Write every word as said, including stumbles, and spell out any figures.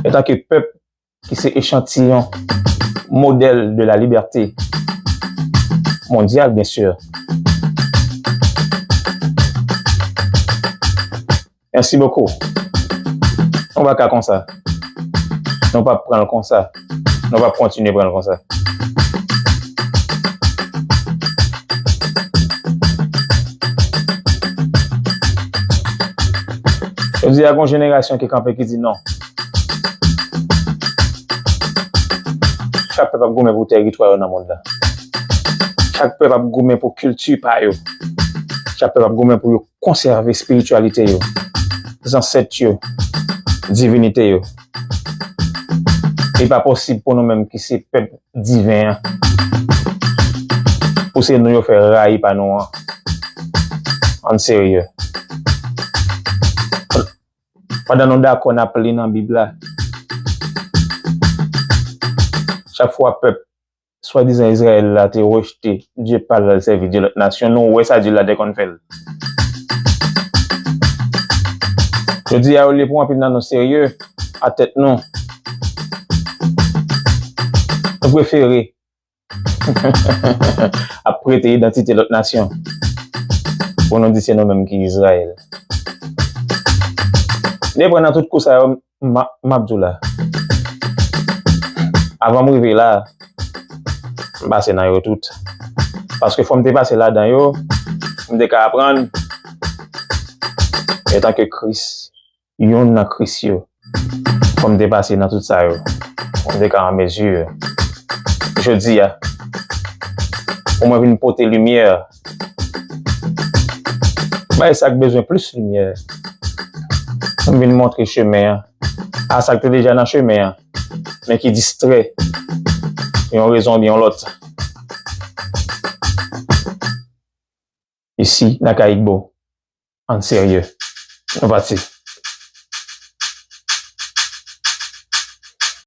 Antanke pèp ki se echantiyon, modèl de la liberté mondiale, bien sûr. Merci beaucoup. Nou pa ka konsa. Nou p ap pran l konsa. Nou p ap kontinye pran l konsa. Jodi a, gen yon jenerasyon ki kanpe, ki di non. Chak pèp ap goumen pou tèritwa yo nan mond lan. Chak pèp ap goumen pou kilti pa yo. Chak pèp ap goumen pou yo konsève espirityalite yo, zansèt yo, divinite yo. Li pa posib pou nou menm ki se pèp diven an, pou se nou yo fè rayi pa nou an. Ann serye. Pandan nou dakò n ap li nan Bib la, chak fwa pèp swadizan Izrayèl la te rejte Dye pa l, l al sèvi dye lòt nasyon, nou wè sa Dye la te konn fè l. Jodi a, olye pou anpil nan nou serye a tèt nou, nou prefere ap prete idantite lòt nasyon pou nou di se nou menm ki Izrayèl. Depi nan tout kou sa yo, m a- m ap di w la, avan m rive la, m pase nan yo tout. Paske fò m te pase ladan yo, m te ka aprann, antanke Kris, youn nan Kris yo, fò m te pase nan tout sa yo, fò m te ka an mezi, jodi a, pou mwen vin pote limyè bay sa k bezwen plis limyè. M vin montre chemen an a sa k te deja nan chemen an, men ki distrè, yon rezon oubyen yon lòt. Isi, nan Kayikbo, ann serye. Nou pati.